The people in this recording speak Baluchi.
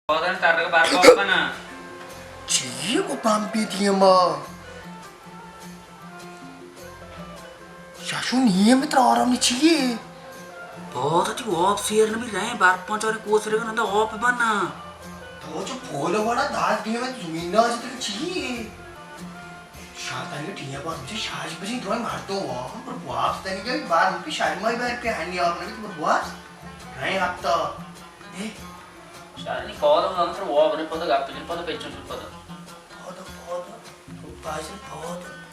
پودانی ترگ بار کاپ کنا۔ چی کو پمپی دیما؟ شاشو نیه متر آرام چیه؟ پودا تی آپ سیر نبی رہے، بار پانچ اور کوسرے کا نندا آپ بنا۔ تو جو پولو والا داس دیما زمین نہ آجتے چیه؟ شاتانی ٹیا بار مجھے شاش بجی دوائیں مار دو وا، پر واپس تنی جائی بار مجھے شاش مائی بار پہ ہنی آپ نبی تو واپس۔ رہے آپ تا۔ اے، شاہ نی پودا بنا تر وا بنے پودا گپ جن پودا پیچھو شد پودا۔ پودا، پودا، پودا، پودا۔